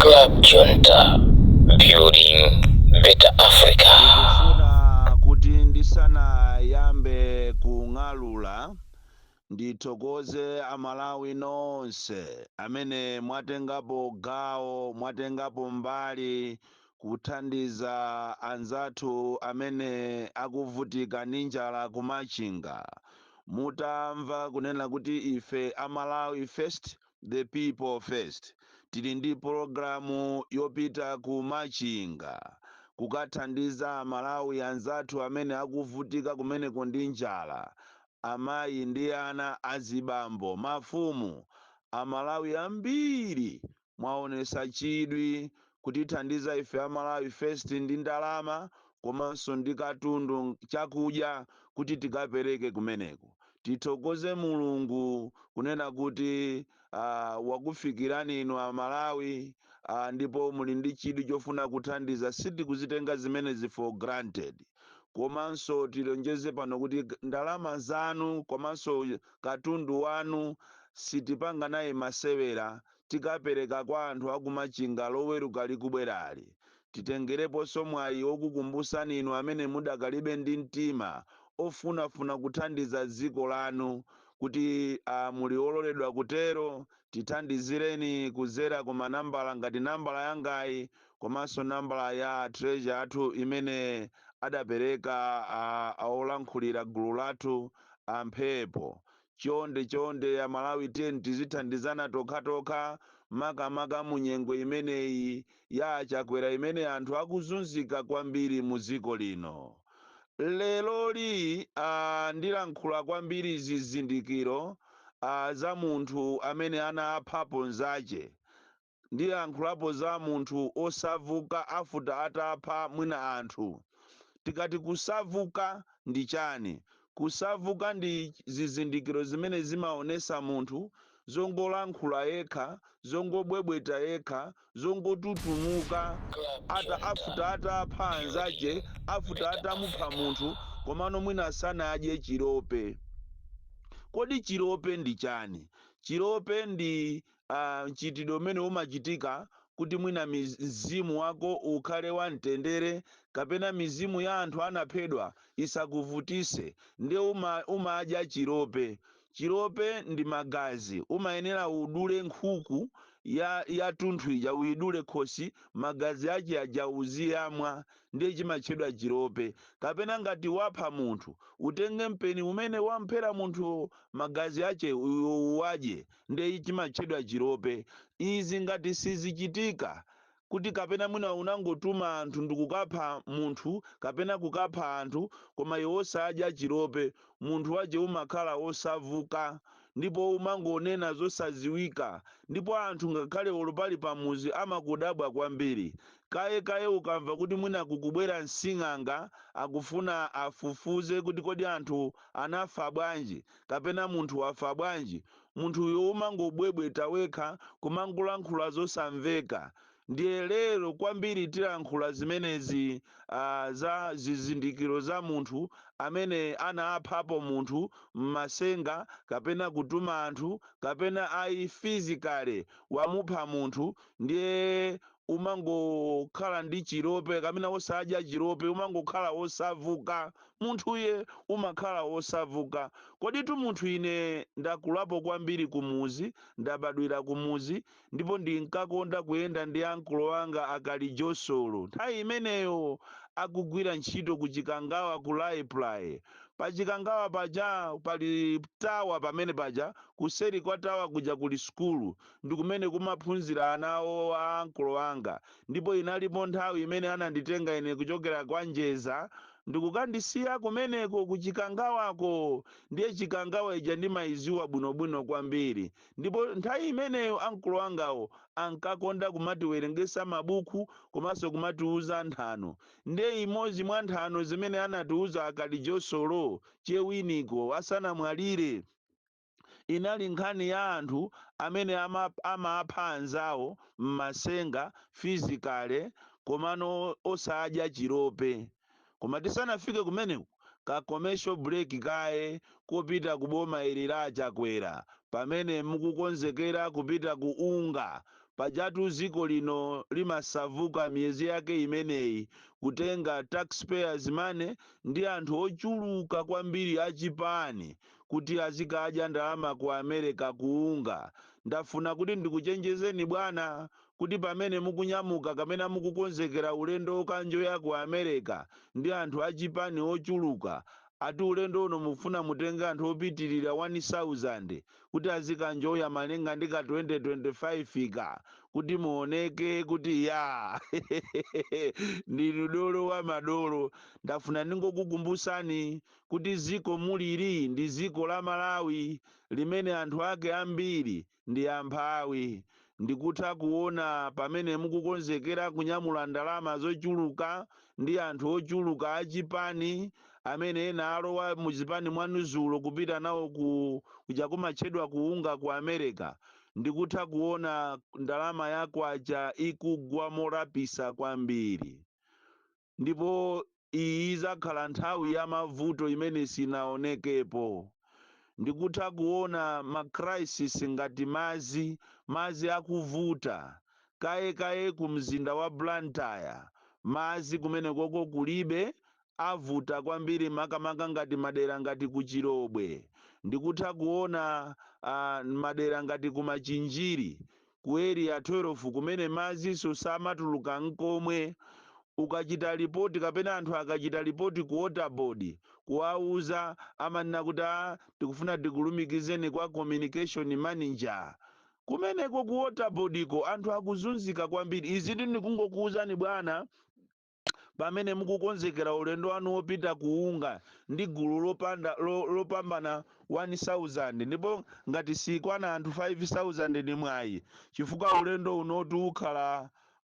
Club Junta, building better Africa. Ndikufuna kuti ndisanayambe kung'alula, ndithokoze Amalawi nonse amene mwatengapo gawo, mwatengapo mbali kuthandiza anzathu amene akuvutika ndi njala kumachinga. Mutamva kunena kuti ife Amalawi First, the people first, tili ndi pologalamu yopita ku Machinga kukathandiza Amalawi anzathu amene akuvutika kumeneko ndi njala, amayi ndi ana, azibambo, mafumu, Amalawi ambiri mwaonesa chidwi kutithandiza ife Amalawi First ndi ndalama komanso ndi katundu, chakudya, kuti tikapereke kumeneko. Tithokoze Mulungu kunena kuti wakufikirani inu Amalawi, ndipo muli ndi chidwi chofuna kuthandiza. Sitikuzitenga zimenezi for granted. Komanso tilonjeze pano kuti ndalama zanu komanso katundu wanu sitipanga naye masewera. Tikapereka kwa anthu akumachinga Loweruka likubwerali. Titengereponso mwayi wokukumbusani inu amene mudakalibe ndi mtima ofunafuna kuthandiza dziko lanu kuti muli ololedwa kutero. Tithandizireni kuzera ku manambala ngati nambala yangayi komanso nambala ya treasurer athu imene adapereka olankhulira gulu lathu, Amphepo. Chonde chonde Amalawi, tiyeni tizithandizana tokhatokha, makamaka mu nyengo imeneyi ya Chakwera imene anthu akuzunzika kwambiri mu dziko lino. Leloli ndilankhula kwambiri zizindikiro za munthu amene anaphapo nzache. Ndilankhulapo za munthu osavuka after atapha mwina anthu. Tikati kusavuka ndi chani? Kusavuka ndi zizindikiro zimene zimaonesa munthu zongolankhula yekha, zongobwebweta yekha, zongotutumuka ata after atapha anzache, after atamupha munthu, komano mwina sanadye chilope. Kodi chilope ndi chani? Chilope ndi mchitidwe umene umachitika kuti mwina mzimu wako ukhale wamtendere kapena mizimu ya anthu anaphedwa isakuvutise, ndiye umadya chilope. Chilope ndi magazi. Umayenera udule nkhuku ya tunthu ija, uyidule khosi, magazi ache aja uziyamwa, ndiye chimatchedwa chilope. Kapena ngati wapha munthu, utenge mpeni umene wamphera munthu, magazi ache uwadye, ndiye chimatchedwa chilope. Izi ngati sizichitika, kuti kapena mwina unangotuma anthu ndikukapha munthu kapena kukapha anthu, koma iwe osadya chilope, munthu wache umakhala wosavuka ndipo umangonena zosaziwika, ndipo anthu ngakhale olo pali pamuzi amakudabwa kwambiri. Kaye kaye ukamva kuti mwina kukubwera msing'anga, akufuna afufuze kuti kodi anthu anafa bwanji kapena munthu wafa bwanji, munthuyo umangobwebweta wekha, kumangolankhula zosamveka. Ndiye lero kwambiri tilankhula zimenezi, za zizindikiro za munthu amene anaphapo munthu mmasenga kapena kutuma anthu kapena ayi, physically wamupha munthu, ndiye umangokhala ndi chilope kapena osadya chilope, umangokhala wosavuka. Munthuye umakhala wosavuka. Koditu munthu, ine ndakulapo kwambiri kumuzi, ndabadwira kumuzi, ndipo ndinkakonda kuyenda ndi ankolo wanga akali Josolo, nthawi imeneyo akugwira ntchito ku Chikangawa, ku Raiply. Pa Chikangawa paja pali tower, pamene paja kuseri kwa tower kuja kuli sukulu, ndi kumene kumaphunzira ana awo a ankolo anga. Ndipo inalipo nthawi imene ananditenga ine kuchokera kwa Njeza ndikukandisiya kumeneko kuchikangawako. Ndiye Chikangawa ija ndimayiziwa bwinobwino kwambiri. Ndipo nthawi imeneyo ankolo angawo ankakonda kumatiwerengesa mabuku komanso kumatiuza nthano. Ndiye imodzi mwa nthano zimene anatiuza akali Josolo Chewiniko asanamwalire inali nkhani ya anthu amene amapha anzawo mmasenga physically, komano osadya chilope. Koma tisanafike kumeneko, ka commercial break kaye kopita ku boma ili la Chakwera, pamene mukukonzekera kupita ku UNGA. Pajatu ziko lino limasavuka miyezi yake imeneyi kutenga taxpayers money ndi anthu ochuluka kwambiri achipani kuti azikadya ndalama ku America kuunga. Ndafuna kuti ndikuchenjezeni bwana, kuti pamene mukunyamuka kapena mukukonzekera ulendo okanjoya ku America ndi anthu achipani ochuluka, ati ulendo uno mufuna mutenge anthu opitirira 1000 kuti azikanjoya malinga ndi ka 2025 ka, kuti muoneke kuti ya ndinu dolo wa madolo. Ndafuna ndingokukumbusani kuti ziko mulili ndi ziko la Malawi limene anthu ake ambiri ndi amphawi. Ndikutha kuona pamene mukukonzekera kunyamula ndalama zochuluka ndi anthu ochuluka achipani amene ena alowa muzipani mwanuzulo kupita nawo ku kuja kumatchedwa kuunga ku America. Ndikutha kuona ndalama ya kwacha ikugwa morapisa kwambiri, ndipo iyi izakhala nthawi ya mavuto imene sinaonekepo. Ndikutha kuona ma crisis ngati mazi akuvuta kayekaye ku mzinda wa Blantyre. Mazi kumene koko kulibe, avuta kwambiri, makamaka ngati madera ngati ku Chirobwe. Ndikutha kuona madera ngati ku Machinjiri, ku Area 12, kumene maziso samatuluka nkomwe. Ukachita ripoti kapena anthu akachita ripoti ku Water Board kuwauza, amanena kuti, "Ah, tikufuna tikulumikizeni kwa communication manager." Kumeneko ku Water Board ko anthu akuzunzika kwambiri. Izi ndikungokuwuzani bwana, pamene mukukonzekera ulendo wanu wopita kuunga ndi gulu lopambana 1000, ndipo ngati sikwana anthu 5000 ni mwayi, chifukwa ulendo unoti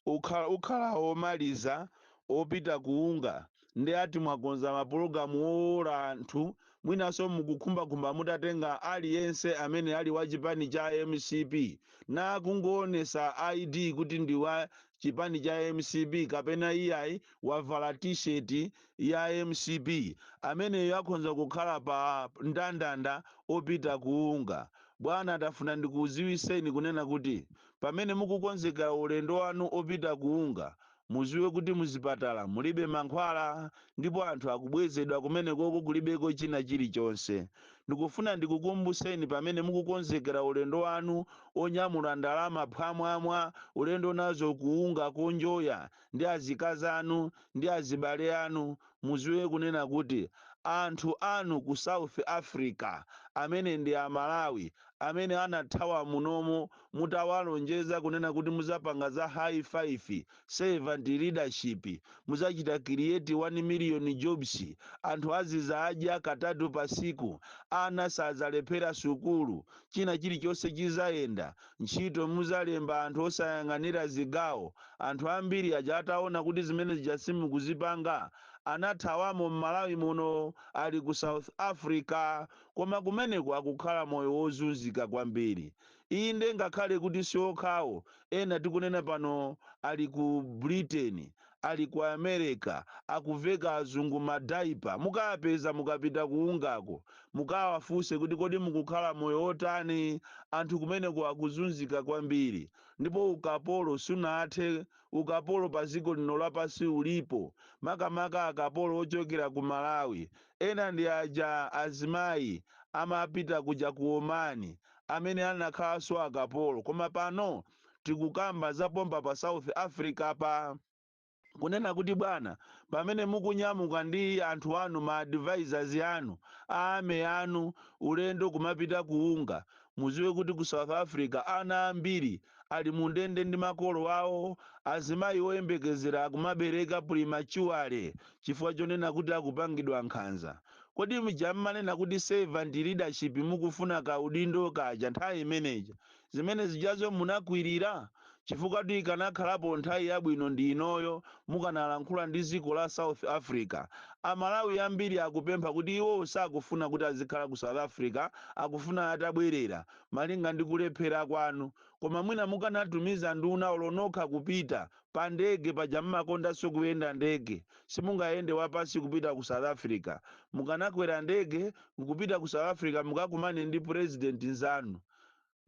ukhala womaliza opita kuunga. Ndi ati mwakonza mapulogalamu owola anthu, mwinanso mukukhumbakhumba mutatenga aliyense amene ali wa chipani cha MCP na kungoonesa ID kuti ndi wa chipani cha MCP kapena iyayi wavala T-shirt ya MCP, ameneyo akhonza kukhala pa ndandanda opita kuunga. Bwana, tafuna ndikuziwiseni kunena kuti pamene mukukonzekera ulendo wanu opita kuunga, muziwe kuti muzipatala mulibe mankhwala ndipo anthu akubwezedwa kumene koko kulibeko china chilichonse. Ndikufuna ndikukumbuseni, pamene mukukonzekera ulendo wanu onyamula ndalama phwamwamwa ulendo nazo kuunga konjoya ndi azikazi anu ndi azibale anu, muziwe kunena kuti anthu anu ku South Africa amene ndi Amalawi amene anathawa munomo mutawalonjeza kunena kuti muzapanga za high five, servant leadership, muzachita create 1 million jobs, anthu azizadya katatu pa siku, ana sazalephera sukulu, china chilichonse chizayenda, ntchito muzalemba anthu osayang'anira zigawo. Anthu ambiri aja ataona kuti zimene zija simukuzipanga, anathawamo m'Malawi muno, ali ku South Africa, koma kumeneko akukhala moyo wozunzika kwambiri. Inde, ngakhale kuti siokhawo, ena tikunena pano ali ku Britain, ali ku America, akuveka azungu ma diaper. Mukapeza mukapita kuungako, mukawafunse kuti kodi mukukhala moyo wotani? Anthu kumeneko akuzunzika kwambiri, ndipo ukapolo sunathe. Ukapolo pa dziko lino lapansi ulipo, makamaka akapolo ochokera ku Malawi. Ena ndi aja azimayi amapita kuja ku Omani amene anakhalanso akapolo. Koma pano tikukamba zapomba pa South Africa pa kunena kuti bwana, pamene mukunyamuka ndi anthu anu, ma advisors anu, ame anu, ulendo kumapita kuunga, muziwe kuti ku South Africa ana ambiri ali mundende ndi makolo awo. Azimayi oyembekezera akumabereka prematurely chifukwa chonena kuti akupangidwa nkhanza. Kodi mja mmanena kuti servant leadership, mukufuna kaudindo kaja nthawi imeneja, zimene zijazo munakwirira? Chifukwa kuti ikanakhalapo nthawi yabwino ndi inoyo, mukanalankhula ndi dziko la South Africa. Amalawi ambiri akupempha kuti iwo sakufuna kuti azikhala ku South Africa, akufuna atabwerera malinga ndi kulephera kwanu. Koma mwina mukanatumiza nduna olonokha kupita pa ndege paja, mmakondanso kuyenda ndege, simungayende wapasi kupita ku South Africa. Mukanakwera ndege mukupita ku South Africa, mukakumane ndi president nzanu.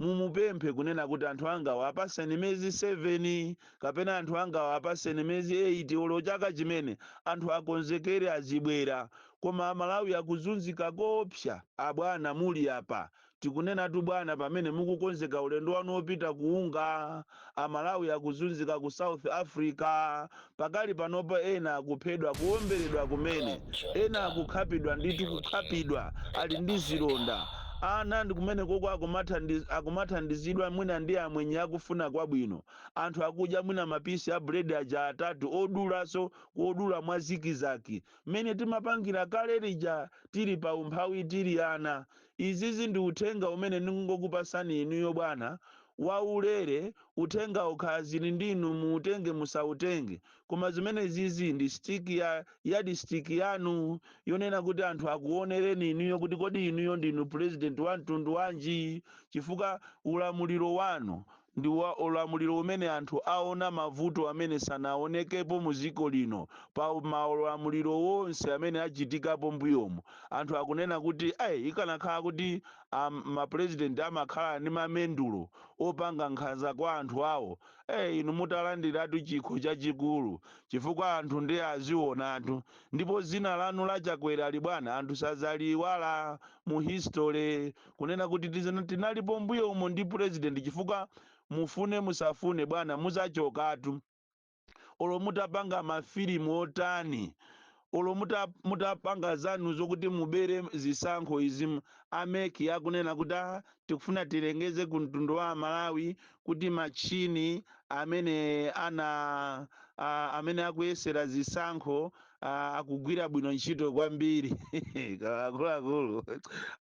Mumupemphe kunena kuti anthu anga apaseni miyezi 7 kapena anthu anga apaseni miyezi 8, olo chaka chimene anthu akonzekere azibwera. Koma Amalawi akuzunzika kopsa. Abwana muli apa, tikunenatu bwana, pamene mukukonzeka ulendo wanu wopita kuunga, Amalawi akuzunzika ku South Africa. Pakali panopo ena akuphedwa, kuwomberedwa kumene, ena akukhapidwa ndithu, kukhapidwa ali ndi zilonda. Ana ndi kumene koko akumathandizidwa mwina ndi amwenye akufuna kwabwino. Anthu akudya mwina mapisi a buledi aja atatu odulaso, odula mwa zigzag, mmene timapangira kale lija tili pa umphawi, tili ana. Izizi ndi uthenga umene ndingokupasani inuyo bwana waulere. Uthenga ukhazili ndinu, muutenge musautenge, koma zimene zizi ndi stick ya yardstick yanu yonena kuti anthu akuonereni inuyo kuti kodi inuyo ndinu president wa mtundu wanji, chifukwa ulamuliro wanu ndi wa ulamuliro umene anthu aona mavuto amene sanaonekepo mu dziko lino pa maulamuliro wonse amene achitikapo mbuyomu. Anthu akunena kuti ayi, ikanakhala kuti mapresident amakhala ndi mamendulo opanga nkhanza kwa anthu awo, inu mutalandiratu chikho chachikulu, chifukwa anthu ndi azionatu. Ndipo zina lanu la Chakwera libwana, anthu sazaliwala mu history kunena kuti tinalipo mbuyo umo ndi president, chifukwa mufune musafune bwana, muzachokatu. Olo mutapanga mafilimu otani, olo mutapanga zanu zokuti mubere zisankho izi, a MEC akunena kuti tikufuna tilengeze ku mtundu wa Malawi kuti machini amene ana amene akuyesera zisankho akugwira bwino ntchito kwambiri. Akuluakulu,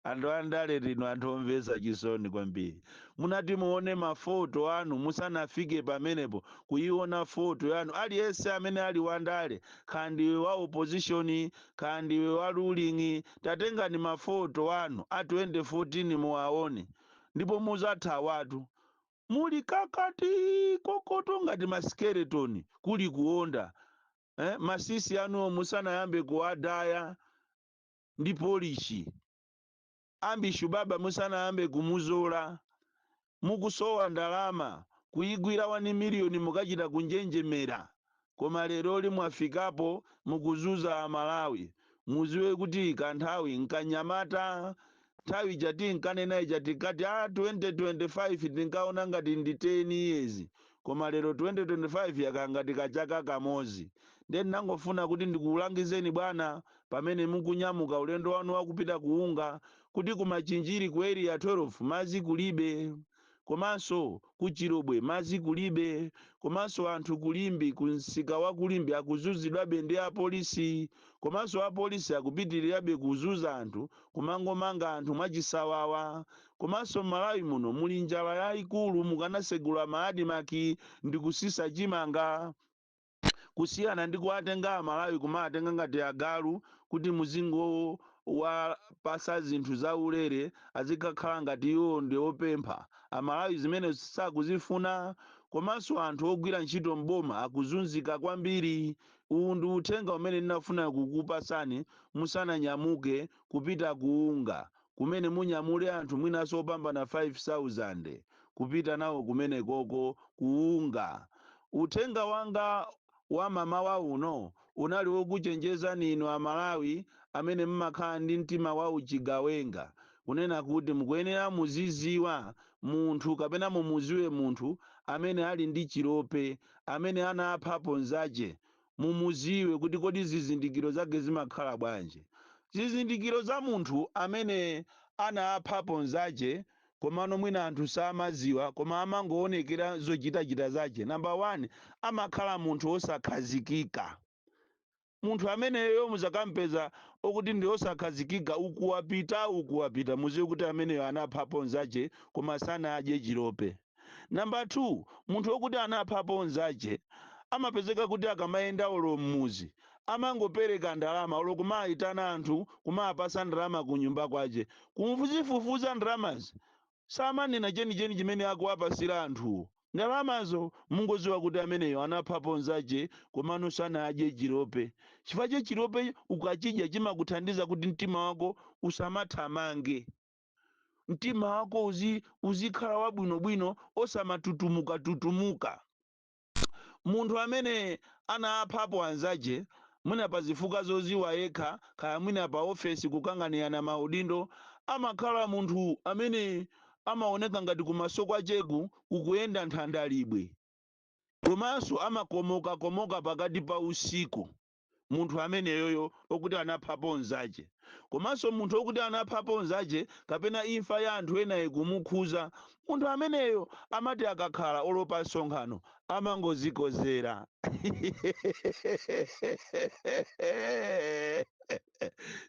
anthu andale lino, anthu omvetsa chisoni kwambiri. Munati muone mafoto anu musanafike pamenepo, kuiona foto yanu, aliyense amene ali wandale, kandi wa opposition kandi wa ruling, tatengani mafoto anu a 2014 muwaone, ndipo muzathawatu muli kakati kokoto ngati ma skeleton, kuli kuonda, masisi anuwo musanayambe kuwadaya ndi polishi, ambishu baba musanayambe kumuzola, mukusowa ndalama kuyigwira 1 miliyoni mukachita kunjenjemera. Koma lero limwafikapo mukuzuza Amalawi. Muziwe kuti kanthawi nkanyamata, nthawi ija tinkanena ija, tikati 2025 tinkaona ngati ndi 10 years, koma lero 2025 yakangati kachaka kamozi. Ndiye ndinangofuna kuti ndikulangizeni bwana, pamene mukunyamuka ulendo wanu wakupita kuunga, kuti kumachinjiri ku Area 12 madzi kulibe, komanso kuchirobwe madzi kulibe, komanso anthu kulimbi, kumsika wa kulimbi akuzuzidwabe ndi apolisi, komanso apolisi akupitirirabe kuzuza anthu, kumangomanga anthu mwachisawawa. Komanso m'Malawi muno muli njala yayikulu. Mukanasegula ma ADMARC ndi kusisa chimanga, kusiyana ndi kuwatenga Amalawi kumawatenga ngati agalu kuti muzingo wapasa zinthu zaulere, azikakhala ngati iwo ndi opempha. Amalawi zimene sakuzifuna. Komanso anthu ogwira ntchito mboma akuzunzika kwambiri. Uwu ndi uthenga umene ndinafuna kukupasani musananyamuke kupita kuunga, kumene munyamule anthu mwinanso opambana 5000 kupita nawo kumene koko kuunga. Uthenga wanga wa mamawa uno unali wokuchenjezani inu Amalawi amene mmakhala ndi mtima wa uchigawenga, kunena kuti mukuyenera muziziwa munthu kapena mumuziwe munthu amene ali ndi chilope, amene anaphapo nzache. Mumuziwe kuti kodi zizindikiro zake zimakhala bwanji, zizindikiro za munthu amene anaphapo nzache, komano mwina anthu samaziwa, koma amangoonekera zochitachita zache. Number 1, amakhala munthu osakhazikika. Munthu ameneyo muzakampeza okuti ndi osakhazikika, ukuwapita ukuwapita, muziwe kuti ameneyo anaphapo nzache koma sanadye chilope. Number 2, munthu wokuti anaphapo nzache amapezeka kuti akamayenda olo mmuzi amangopereka ndalama, olo kumayitana anthu kumapasa ndalama ku nyumba kwache. Kuzifufuza ndalamazi, samanena chenicheni chimene akuwapasira anthuwo ndalamazo. Mungoziwa kuti ameneyo anaphapo nzache komano sanadye chilope, chifukwa che chilope ukachidya chimakuthandiza kuti mtima wako usamathamange. Mtima wako uzikhala wabwinobwino, osamatutumuka tutumuka. Munthu amene anaphapo anzace, mwina pa zifukwa zoziwa yekha, kaya mwina pa ofesi kukanganirana maudindo, amakhala munthu amene amaoneka ngati kumaso kwacheku kukuyenda nthandalibwe, komanso amakomokakomoka pakati pa usiku. Munthu ameneyoyo okuti anaphapo nzache, komanso munthu okuti anaphapo nzache kapena imfa ya anthu ena ikumukhuza, munthu ameneyo amati akakhala olopa msonkhano amangozikozera.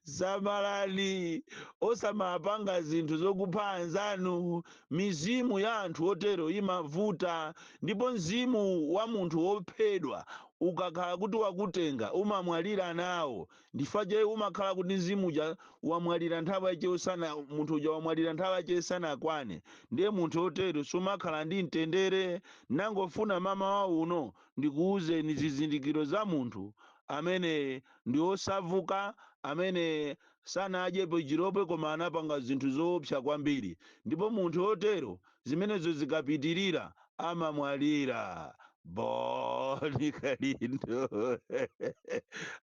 Samalani, osamapanga zinthu zokupha anzanu. Mizimu ya anthu otero imavuta, ndipo mzimu wa munthu wophedwa ukakhala kuti wakutenga, umamwalira nawo. Ndifache umakhala kuti mzimu uja wamwalira nthawi yache usana, munthu uja wamwalira nthawi yache isanakwane. Ndiye munthu otero sumakhala ndi mtendere. Nangofuna mama wa uno ndikuwuzeni zizindikiro za munthu amene ndi osavuka, amene sanadyepo chirope koma anapanga zinthu zoopsa kwambiri. Ndipo munthu otero zimenezo zikapitirira amamwalira. Boni Kalindo,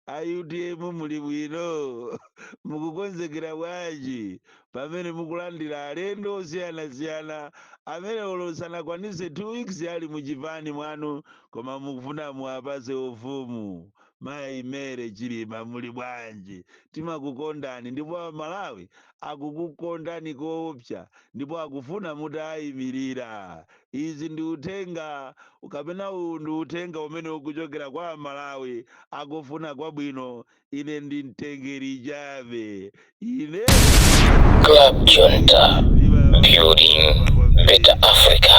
a UTM muli bwino? Mukukonzekera bwanji pamene mukulandira alendo osiyanasiyana amene olo sanakwanise 2 weeks ali muchipani mwanu, koma mukufuna muwapase ufumu? Mayi Mary Chilima, muli bwanji? Timakukondani, ndipo Amalawi akukukondani koopsa, ndipo akufuna mutayimirira. Izi ndi uthenga, kapena uwu ndi uthenga umene ukuchokera kwa Amalawi akufuna kwabwino. Ine ndi mtengeri chabe ine. Club Junta, building better Africa.